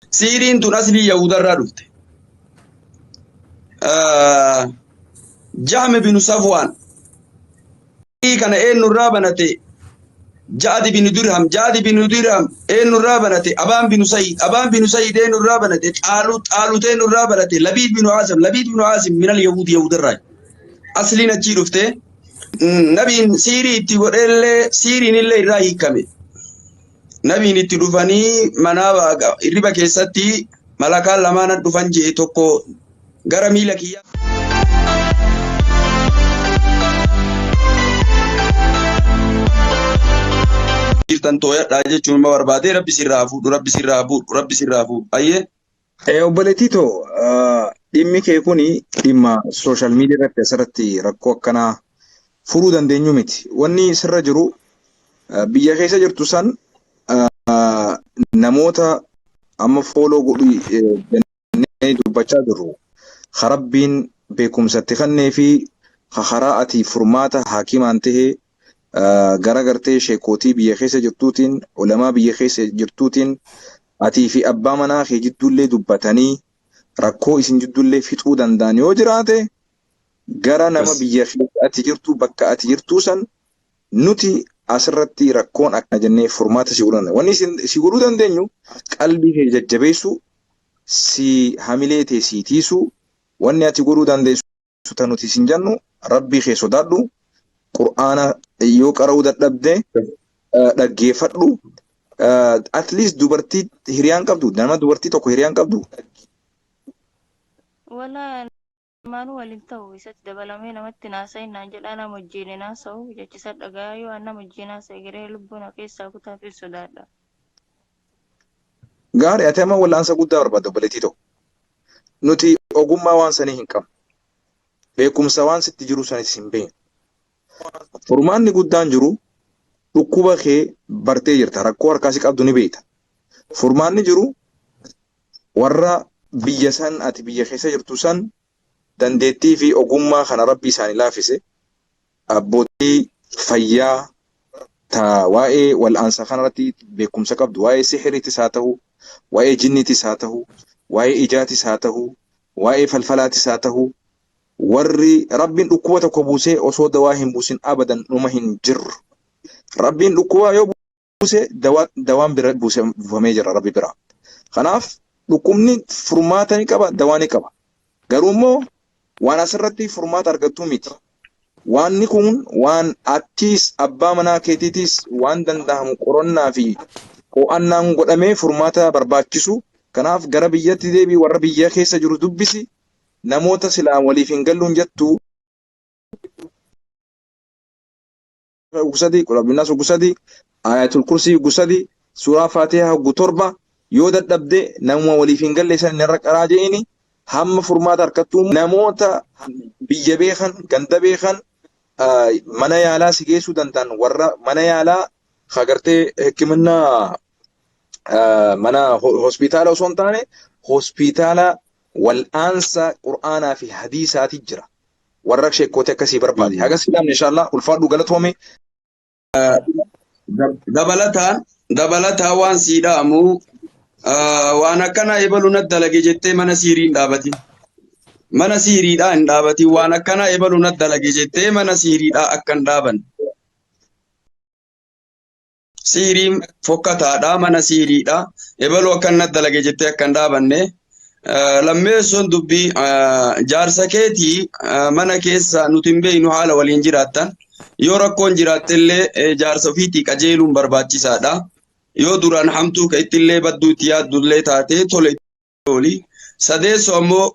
Siiriin tun aslii Yahudarraa dhufte. Jahmi binu Safwaan kana eenyurraa banate? Ja'ad binu Dirham. Ja'ad binu Dirham eenyurraa banate? Abaan binu Sa'iid. Abaan binu Sa'iid eenyurraa banate? Xaalut. Xaalut eenyurraa banate? Labiid binu Aasim. Labiid binu Aasim minal Yahuudi, Yahudarraa. Asliin achii dhufte. Nabiin siirii itti godheellee siiriin illee irraa hiikame. Nabiin itti dhufanii manaa hirriba keessatti malakaan lamaan dhufan jee, tokko gara miila kiyyaa. Jirtan tooyadhaa jechuun ma barbaade. Rabbi sirraa fuudhu, Rabbi sirraa fuudhu, Rabbi sirraa fuudhu. Ayyee. Obboleettii too, dhimmi kee kuni dhimma social media irratti asirratti rakkoo akkanaa furuu dandeenyu miti. Wanni sirra jiru, biyya keessa jirtu san namoota amma follow godhu jennee dubbachaa jirru, Rabbiin beekumsatti kennee fi karaa ati furmaata haakimaan tahee gara gartee sheekootii biyya keessa jirtuutiin, ulamaa biyya keessa jirtuutiin, atii fi abbaa manaa kee jidduullee dubbatanii rakkoo isin jidduullee fixuu danda'an yoo jiraate, gara nama biyya keessa ati jirtu, bakka ati jirtuu san, nuti asirratti rakkoon akkana jennee furmaata si godhuu dandeenya. Wanni si godhuu dandeenyu qalbii kee jajjabeessuu, si hamilee tee si tiisuu. Wanni ati godhuu dandeessu ta nuti sin jennu, Rabbii kee sodaadhu, Qur'aana yoo qara'uu dadhabde dhaggeeffadhu. At least dubartii hiriyaan qabdu, nama dubartii tokko hiriyaan qabdu. Walaa lamaanuu waliin ta'u, isatti dabalamee namatti naasa'in naan jedhaa, nama wajjin hin haasa'u jechisa dhagaa. Yoo an nama wajjin haasa'e garee lubbuu na keessaa kutaaf hin sodaadha. Gaarii, ati amma wal'aansa guddaa barbaadda, obboleettii tokko. Nuti ogummaa waan sanii hin qabnu. Beekumsa waan sitti jiru sanis hin beeknu. Furmaanni guddaan jiru, dhukkuba kee bartee jirta. Rakkoo harkaa si qabdu ni beekta. Furmaanni jiru, warra biyya san ati biyya keessa jirtu san dandeettii fi ogummaa kana Rabbi isaanii laaffise, abbootii fayyaa ta waa'ee wal'aansa kanarratti beekumsa qabdu, waa'ee sihiriitis haa ta'u, waa'ee jinniitis haa ta'u, waa'ee ijaatis haa ta'u, waa'ee falfalaatis haa ta'u, warri Rabbiin dhukkuba tokko buusee osoo dawaa hin buusin abadan dhuma hin jirru. Rabbiin dhukkuba yoo buuse dawaan bira buufamee jira Rabbi bira. Kanaaf dhukkubni furmaata ni qaba, dawaa ni qaba. Garuu immoo waan asirratti furmaata argattuu miti. Waanni kun waan attiis abbaa manaa keetiitis waan danda'amu qorannaa fi qo'annaan godhamee furmaata barbaachisu. Kanaaf gara biyyatti deebii, warra biyya keessa jiru dubbisi. Namoota silaa waliif hin galluun jettu, 3, qulabinnaas 3, Ayatul Kursii 3, suuraa Faatihaa 7, yoo dadhabde namuma waliif hin galle san irra qaraa je'ini. Hamma furmaata harkattuu namoota biyya beekan, ganda beekan, mana yaalaa si geessuu danda'an, warra mana yaalaa agartee hikiminnaa mana hospitaala osoo hin taane hospitaala wal'aansa Qur'aanaa fi hadiisaati jira. Warra sheekkooti akkasii barbaade. Hagas filamne inshallah, ulfaadhu, galatoome. Dabalataan waan sii dhaamu, waan akkanaa ebalu na dalage jettee mana siirii hin dhaabatin. Mana siiriidhaa hin dhaabatin. Waan akkanaa ebalu na dalage jettee mana siiriidhaa akka hin dhaaban. Siiriin fokkataadha, mana siiriidha. Ebaluu akkan na dalage jettee akka hin dhaabanne. Lammeessoon dubbii jaarsa keetii mana keessa nuti hin beeknu haala waliin jiraattan. Yoo rakkoon jiraattellee jaarsa ofiitii qajeeluun barbaachisaadha. Yoo duraan hamtuu ka ittillee badduu itti yaaddullee taate tole ooli. Sadeessoo ammoo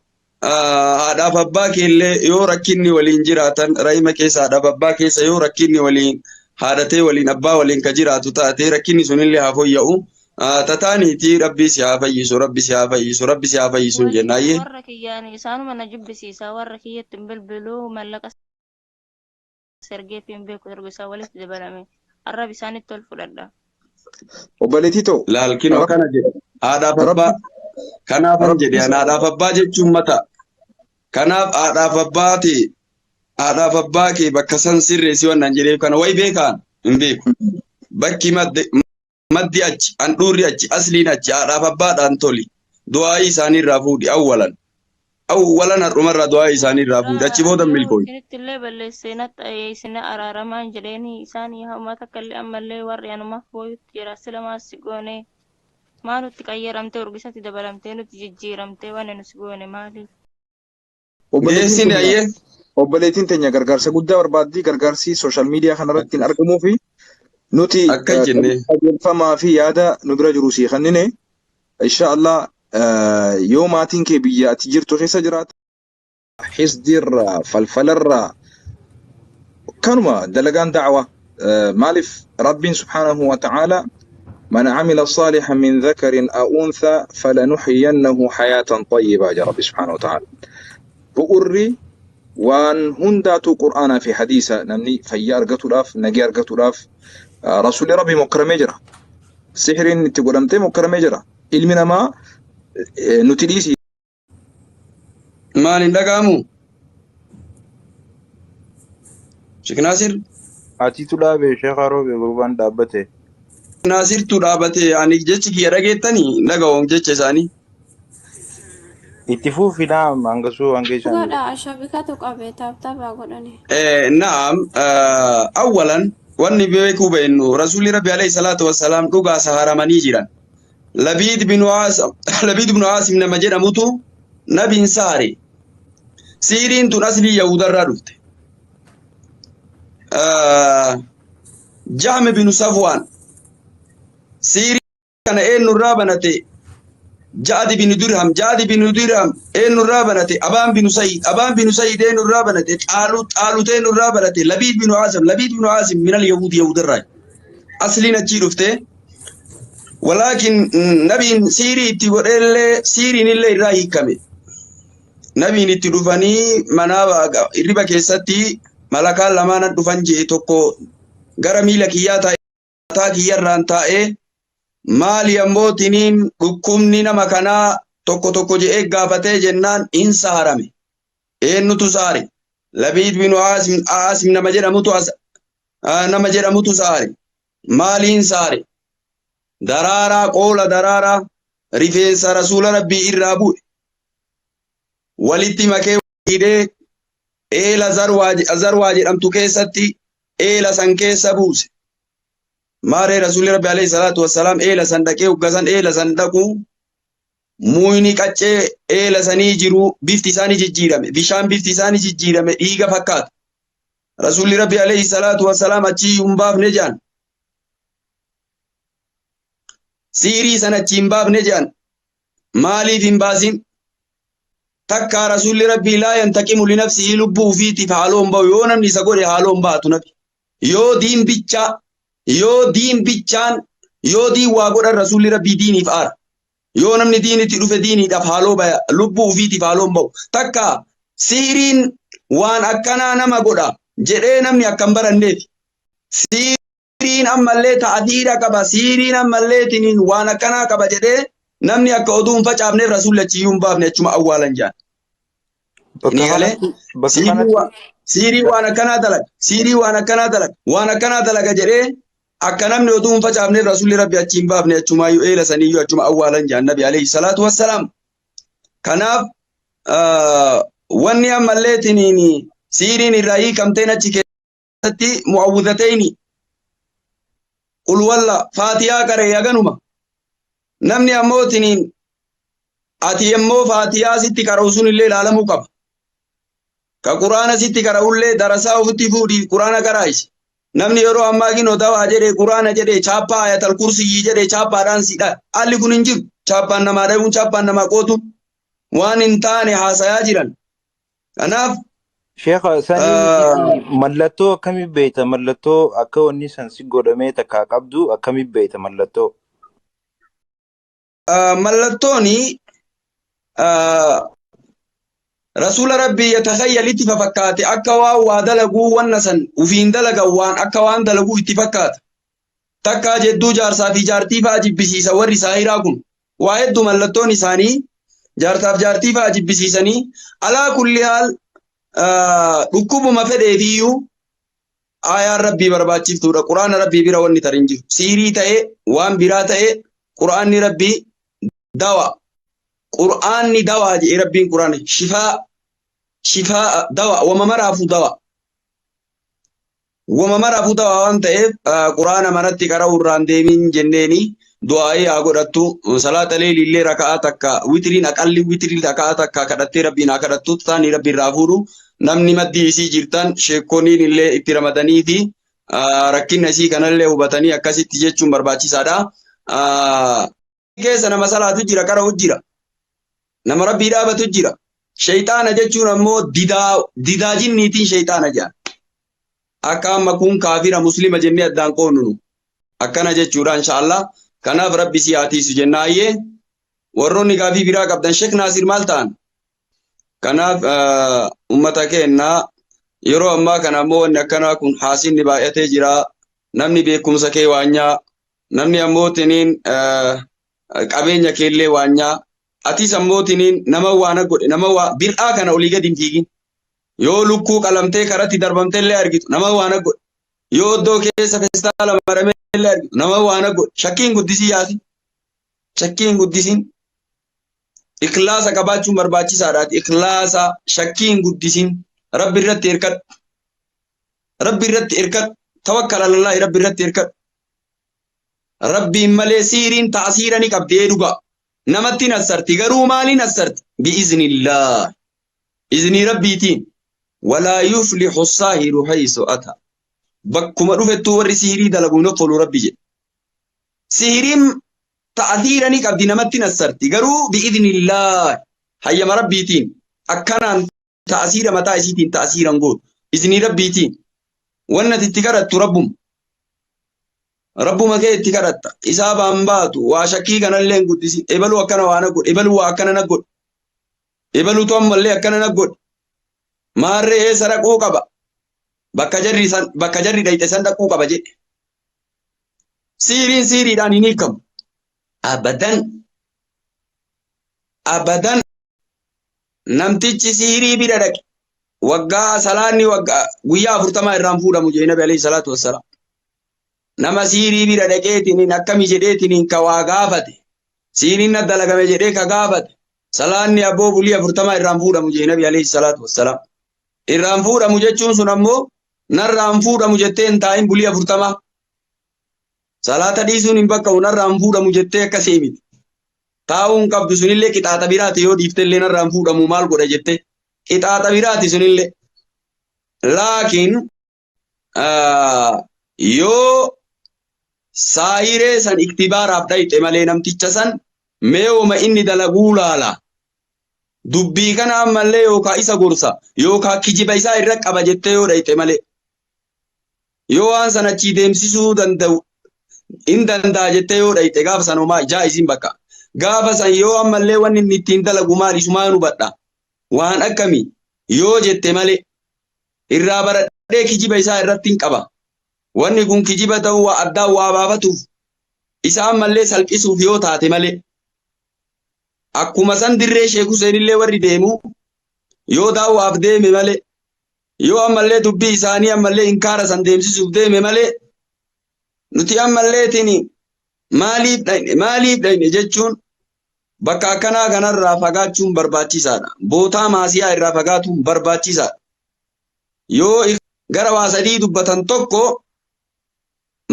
haadhaaf abbaa keellee yoo rakkinni waliin jiraatan, rahima keessa haadhaaf abbaa keessa yoo rakkinni waliin haadhatee waliin abbaa waliin ka jiraatu taate, rakkinni sunillee haa fooyya'u. Tataaniiti Rabbi si haa fayyisu, Rabbi si haa fayyisu, Rabbi si haa fayyisu jenna. Ayyee. Warra kiyyaan isaanuma na jibbisiisa. Warra kiyyatti hin bilbiluu, mallaqa sergeef hin beeku, erga isaa walitti dabalame arrab isaanitti ol fudhadha. Obboleettii too. Laal kinoo kana jedhe. Haadhaaf abbaa. Kanaafan jedhe an haadhaaf abbaa jechuun mata. Kanaaf haadhaaf abbaati, haadhaaf abbaa kee bakka san sirreessi wannan jedheef kana wayi beekaan hin beeku. Bakki maddi achi, handhuurri achi, asliin achi, haadhaaf abbaadhaan toli. Du'aa'ii isaanii irraa fuudhi awwalan. Awwalan har'umarraa du'aa'ii isaanii irraa fuudhi. Achi booda Yoo milkooyi. isinitti illee balleessee natti isin araaramaan jedheeni isaan homaa takka illee ammallee warri anumaaf booyutti jira sila maal si goone maa nutti qayyaramtee urgisatti dabalamtee nutti jijjiiramtee waan nu si goone maali? Obboleettiin Geessine teenya ayyee. obboleettiin teenya gargaarsa guddaa barbaaddi. Gargaarsi social media kanarratti hin argamuu fi nuti Akka jenne. qajeelfamaa fi yaada nu bira jiru sii kennine. Insha Allah yoo maatiin kee biyya ati jirtu keessa jiraate hisdiirraa falfalarraa kanuma dalagaan da'waa. Maaliif Rabbiin subhaanahu wa ta'ala من عمل صالحا من ذكر أو أنثى فلنحيينه حياة طيبة يا ربي سبحانه وتعالى. Bu'urri waan hundaatu qur'aanaa fi hadiisa. Namni fayyaa argatuudhaaf, nagee argatuudhaaf, rasuulli Rabbii mokkaramee jira. Sihiriin itti godhamtee mokkaramee jira. Ilmi namaa nuti dhiisi. Maal hin dhaga'amu? Sheekh Naasir. Atiitu dhaabe, Sheekh Roobe, gurbaan dhaabbate. Naasirtu dhaabate. Ani jechi kiyya dhageettanii dhaga'u jecha isaanii. Itti fuufi naam, hangasuu hanga isaan Dhugaadha, ashabikatu qabe tap tapaa godhani. Naam, awwalan wanni beekuu beennu rasuulli Rabbi alayhi salaatu wassalaam dhugaa saharamanii jiran. Labiid bin Aasim, Labiid bin Aasim nama jedhamutu nabiin sahare. Siiriin tun aslii Yahudarraa dhufte. Jahmi bin Safwaan siirii kana eenyurraa banate? Ja'ad bin Dirham. Ja'ad bin Dirham eenyurraa banate? Abaan bin Sayyid. Abaan bin Sayyid eenyurraa banate? Xaalut. Xaalut eenyurraa banate? Labiid bin Aasim. Labiid bin Aasim minal Yahuudi, Yahudarraa. Asliin achii dhufte. Walaakin nabiin siirii itti godheellee siiriin illee irraa hiikame. Nabiin itti dhufanii manaa hirriba keessatti malakaan lamaan dhufan jee, tokko gara miila kiyyaa taa'ee mataa kiyyarraan taa'ee, maali ammoo tiniin dhukkubni nama kanaa tokko tokko je'ee gaafatee jennaan hin saharame. Eenyutu sahare? Labiid bin Aasim, Aasim nama jedhamutu as nama jedhamutu sahare. Maaliin sahare? Daraaraa, qoola daraaraa rifeensa rasuula Rabbii irraa bu'e. Walitti makee hidhee eela zarwaa jedhamtu keessatti eela san keessa buuse. Maaree rasuulli Rabbi alayhi salaatu wassalaam eela san dhaqee hoggasan eela san dhaqu muyni qaccee eela sanii jiru bifti isaanii jijjiirame, bishaan bifti isaanii jijjiirame, dhiiga fakkaata. Rasuulli Rabbi alayhi salaatu wassalaam achii hin baafne jedhan. Siirii san achii hin baafne jedhan. Maaliif hin baasin? Takkaa rasuulli Rabbii laa yantaqimu linafsihi, lubbuu ufiitiif haaloo hin bahu. Yoo namni isa godhe haaloo hin baatu nabi. Yoo diin bichaa, yoo diin bichaan, yoo diin waa godhan rasuulli Rabbii diiniif aara. Yoo namni diinitti dhufe diiniidhaaf haaloo baya, lubbuu ufiitiif haaloo hin bahu. Takka siiriin waan akkanaa nama godha jedhee namni akka hin baranneef. Siiriin ammallee ta'atiidha qaba, siiriin ammallee tiniin waan akkanaa qaba jedhee namni akka oduu hin facaafneef rasuulli achiyyuu hin baafne, achuma awwaalan jedhan. Bakka Ni galee? kanatti bakka Siirii kanatti waan siirii waan akkanaa dalaga, siirii waan akkanaa dalaga, waan akkanaa dalaga jedhee akka namni oduu hin facaafneef rasuulli Rabbi achi hin baafne, achumaayyuu eela saniiyyuu achuma awwaalan jedhan nabi alayhi salaatu wassalaam. Kanaaf wanni ammallee tiniin siiriin irraa hiikamteen achi keessatti mu'awwidhatayni, qul walla, faatiyaa qaree haganuma. Namni ammoo tiniin ati immoo faatiyaa sitti qara'u sun illee ilaalamuu qaba. Ka quraana sitti qara'ullee darasaa ofitti fuudhii quraana qaraayisi. Namni yeroo ammaa kinoo dawaa jedhee, quraana jedhee, chaappaa ayatal kursiyyii jedhee chaappaadhaan si dhaha. Haalli kun hin jiru. Chaappaan namaa dhayuun, chaappaan namaa qootuun waan hin taane haasayaa jiran. Kanaaf Sheekha, sanii miti, mallattoo akkamii beekta? Mallattoo akka wanni san si godhamee takkaa qabdu akkamii beekta mallattoo? Mallattooni rasuula Rabbii yatakhayyalitti fafakkaate, akka waan waa dalaguu wanna san ufiin dalagan, waan akka waan dalaguu itti fakkaata. Takkaa jedduu jaarsaa fi jaartii fa'a jibbisiisa warri saahiraa kun. Waa hedduu mallattoon isaanii jaarsaaf jaartii fa'a jibbisiisanii. Alaa kulli haal dhukkubuma fedheefiyyuu ayaan Rabbii barbaachiftuudha. Quraana Rabbii bira wanni tarin jiru. Siirii ta'ee waan biraa ta'ee quraanni Rabbii dawa. Qur'aanni dawaa jedhe Rabbiin. Qur'aana shifaa, shifaa, dawa, wama maraafuu dawa, wama maraafuu dawa waan ta'eef Qur'aana manatti qara'uu irraan deemin jenneeni. Du'aa'ii haa godhattu. Salaata leelillee raka'aa takka, witiriin aqalli witirii raka'aa takka kadhattee Rabbiin haa kadhattu. Taani Rabbi irraa fuudhu. Namni maddii isii jirtan, sheekoniin illee itti ramadanii fi rakkina isii kanallee hubatanii akkasitti jechuun barbaachisaadha. Keessa nama salaatu jira, qara'u jira. Nama Rabbii dhaabatu jira. Shayxaana jechuun ammoo didaa, didaa jinniitiin shayxaana jedhan. Akka amma kun kaafira muslima jennee addaan qoonnunu. Akkana jechuudha, inshaallah. Kanaaf Rabbi si haa tiisu jennaayyee. Warroonni gaafii biraa qabdan, Sheek Naasir maal ta'an? Kanaaf uummata keenya, yeroo ammaa kana ammoo wanni akkanaa kun haasinni baay'atee jira. Namni beekumsa kee waanyaa, namni ammoo tiniin qabeenya keellee waanyaa. Atis ammoo tiniin nama waan godhe, nama waa bir'aa kana olii gadi hin fiigin. Yoo lukkuu qalamtee karatti darbamtee illee argitu, nama waan godhe. Yoo iddoo keessa festaala maramee illee argitu, nama waan godhe. Shakkiin guddisii yaasi. Shakkiin guddisiin. Ikhlaasa qabaachuun barbaachisaadhaati. Ikhlaasa, shakkiin guddisiin. Rabbi irratti hirkadhu. Rabbi irratti hirkadhu. Tawakkal alallaahi, Rabbi irratti hirkadhu. Rabbiin malee siiriin ta'asiira ni qabdi, ee dhugaa. Namatti nassarti, garuu maaliin nassarti? Bi'iznillah. Iznii Rabbiitiin. Walaa yuflihu saahiru haysu ata. Bakkuma dhufettuu warri sihirii dalagu hin offolu Rabbi jedhe. Sihiriin ta'asiira ni qabdi, namatti nassarti, garuu bi'iznillah, hayyama Rabbiitiin. Akkanaan ta'asiira mataa isiitiin ta'asiiran gootu. Iznii Rabbiitiin. Wanni ati itti kadhattu Rabbuma. Rabbuma kee itti kadhatta. Isaa baan baatu waa shakkii kanallee hin guddisin. Ebaluu akkana waa na godhe. Ebaluu waa akkana na godhe. Ebaluutu ammallee akkana na godhe. Maarree eessa dhaquu qaba? Bakka jarri san, bakka jarri dhayxe san dhaquu qaba jedhe. Siiriin siiriidhaan hin hiikamu. Abadan. Abadan. Namtichi siirii bira dhaqe. Waggaa salaanni waggaa guyyaa 40 irraan fuudhamu jedhe Nabi alayhi salaatu wassalaam. Nama siirii bira dhaqeetiniin akkami jedheetiniin ka waa gaafate. Siiriin na dalagame jedhee ka gaafate. Salaanni abboo bulii 40 irraan fuudhamu jedhe Nabi alayhi salaatu wassalaam. Irraan fuudhamu jechuun sun ammoo narraan fuudhamu jettee hin taa'in bulii 40. Salaata dhiisuun hin bakka'u, narraan fuudhamu jettee akkasii miti. Taa'uu hin qabdu, sunillee qixaaxa biraati. Yoo dhiiftellee narraan fuudhamu maal godha jettee, qixaaxa biraati sunillee. Laakiin yoo saayiree san iktibaaraaf dhayxe malee, namticha san meewoma inni dalaguu laala. Dubbii kana ammallee yookaa isa gorsa yookaa kijiba isaa irra qaba jettee yoo dhayxe malee. Yoo waan sana achii deemsisuu danda'u hin danda'a jettee yoo dhayxe, gaafa san homaa jaa'iziin bakka. Gaafa san yoo ammallee wanni inni ittiin dalagu maal isumaan hubadha. Waan akkamii yoo jette malee, irraa baradhee kijiba isaa irratti hin qaba. Wanni kun kijiba ta'uu waa addaan waa baafatuuf isa ammallee salphisuuf yoo taate malee. Akkuma san dirree Sheek Huseen illee warri deemu yoo daawwaaf deeme malee, yoo ammallee dubbii isaanii ammallee inkaara san deemsisuuf deeme malee, nuti ammalleetiin maaliif dhayne, maaliif dhayne jechuun bakka akkanaa kanarraa fagaachuun barbaachisaadha. Bootaa maasiyaa irraa fagaatuun barbaachisaadha. Yoo gara waa sadii dubbatan, tokko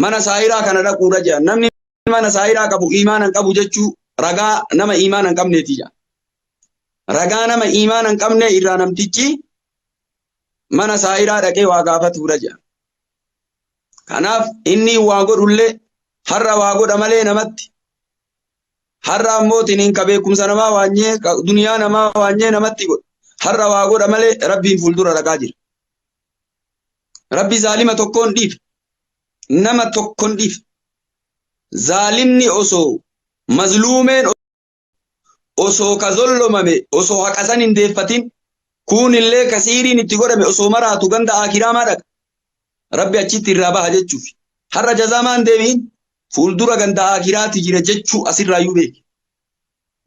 mana saayiraa kana dhaquudha jedhan. Namni mana saayiraa qabu iimaana hin qabu jechuu, ragaa nama iimaana hin qabneeti jedhan. Ragaa nama iimaana hin qabne irraa namtichi mana saayiraa dhaqee waa gaafatuudha jedhan. Kanaaf inni waa godhullee har'a waa godha malee namatti. Har'a ammoo tiniin ka beekumsa namaa waanyee, ka duniyaa namaa waanyee namatti godha. Har'a waa godha malee Rabbiin fuuldura dhaqaa jira. Rabbi zaalima tokkoon dhiif. Nama tokkoon dhiif. Zaalimni osoo mazluumeen, osoo ka zollomame, osoo haqa san hin deeffatin, kuunillee ka siiriin itti godhame osoo maraatu ganda aakiraamaa dhaqa. Rabbi achitti irraa baha jechuuf. Har'a jazaa maan deebi'in fuuldura ganda aakiraati jira jechuu asirraayyuu beeki.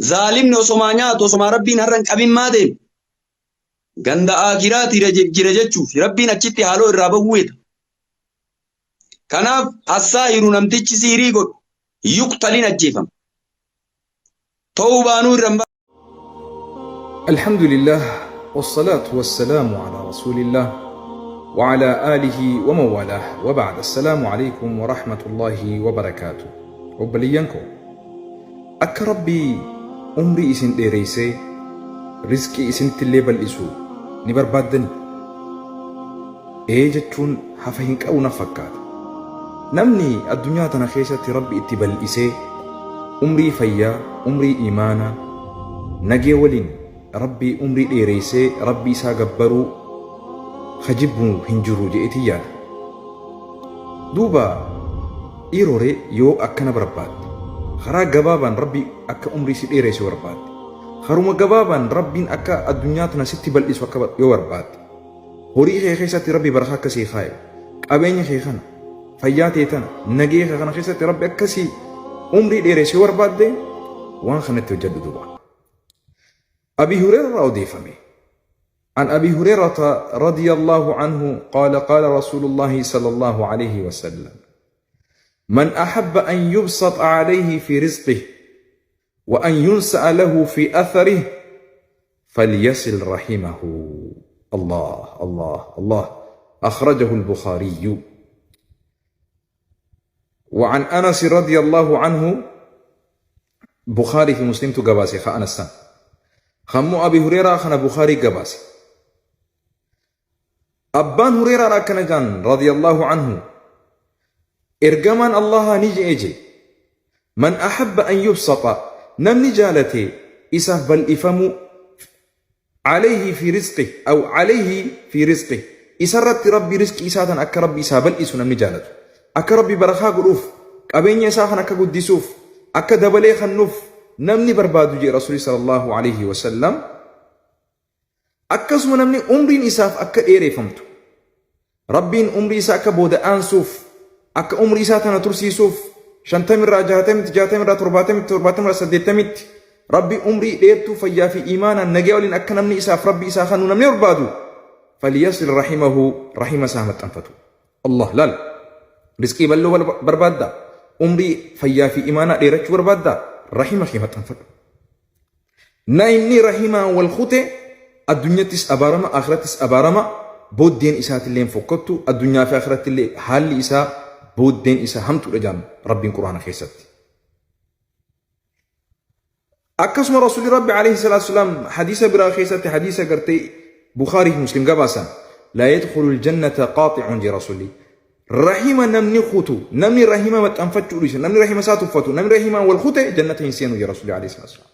Zaalimni osomaa nyaatu, osomaa Rabbiin har'a hin qabin maa deema? Ganda aakiraati jira jechuuf Rabbiin achitti haaloo irraa bahuu heda. Kanaaf assaahiru, namtichi siirii godhu, yuqtalin, ajjeefama. Ta'uu baanuu irra hin الحمد لله والصلاة والسلام على رسول الله وعلى آله ومن والاه وبعد. السلام عليكم ورحمة الله وبركاته. Obboleeyyan koo, akka Rabbii umrii isin dheereysee rizqii isinittillee bal'isu ni barbaaddani? Ee jechuun hafa hin qabu na fakkaata. Namni addunyaa tana keessatti Rabbi itti bal'isee umrii fayyaa, umrii imaanaa, nagee waliin Rabbi umrii dheereysee Rabbi isaa gabbaruu ka jibbu hin jiru je'eetiin yaada. Duuba dhiiroree, yoo akkana barbaadde, karaa gabaabaan Rabbi akka umrii si dheereysu barbaadde, karuma gabaabaan Rabbiin akka addunyaa tana sitti bal'isu akka yoo barbaadde, horii kee keessatti Rabbi barakaa akka sii kaayu, qabeenya kee kana, fayyaa tee tana, nagee kee kana keessatti Rabbi akkasii umrii dheereysu yoo barbaadde, waan kanatti hojjedhu duuba. Abi Hureyra irraa odeeffame. عن أبي هريرة رضي الله عنه قال: قال رسول الله صلى الله عليه وسلم: من أحب أن يبسط عليه في رزقه وأن ينسأ له في أثره فليصل رحمه. الله الله الله. أخرجه البخاري. وعن أنس رضي الله عنه، بخاري في مسلم gabaase ka أنس خمو أبي هريرة خنا بخاري gabaase. Abbaan Hureyraa akkana jaan رضي الله عنه: ergamaan Allaha ni je'e je: من أحب أن يبسط, namni jaalate isaaf bal'ifamu, عليه في رزقه أو عليه في رزقه, isarratti Rabbi rizqii isaa tan akka Rabbi isaa bal'isu namni jaalatu, akka Rabbi barakaa godhuuf, qabeenya isaa kan akka guddisuuf, akka dabalee kennuuf namni barbaadu jee Rasuuli صلى الله عليه وسلم, akkasuma namni umriin isaaf akka dheereeffamtu, Rabbiin umrii isaa akka booda aansuuf, akka umrii isaa tana tursiisuuf, 50rraa 60tti, 60rraa 70tti, 70rraa 80tti Rabbi umrii dheertuu fayyaa fi imaanaan nagaya waliin akka namni isaaf Rabbi isaa kennu namni barbaadu, فليصل رحمه, rahima isaa maxxanfatu. Allah laal, rizqii bal'oo barbaadda, umrii fayyaa fi imaanaa dheerachuu barbaadda, rahima kee maxxanfadhu. Na inni rahimaan wal kute addunyattis abaarama, akhirattis abaarama, booddeen isaatillee fokkottu, addunyaa fi akhirattillee haalli isaa booddeen isaa hamtuudha jaan Rabbiin Quraana keessatti. Akkasuma Rasuulli Rabbi عليه الصلاة والسلام hadiisa biraa keessatti, hadiisa gartee Bukaarii fi Muslim gabaasan, لا يدخل الجنة قاطع jee Rasuulli. Rahima namni kutu, namni rahima maxxanfachuu dhiise, namni rahima isaa tuffatu, namni rahimaan wal kute jannata hin seenu jee Rasuulli عليه الصلاة والسلام.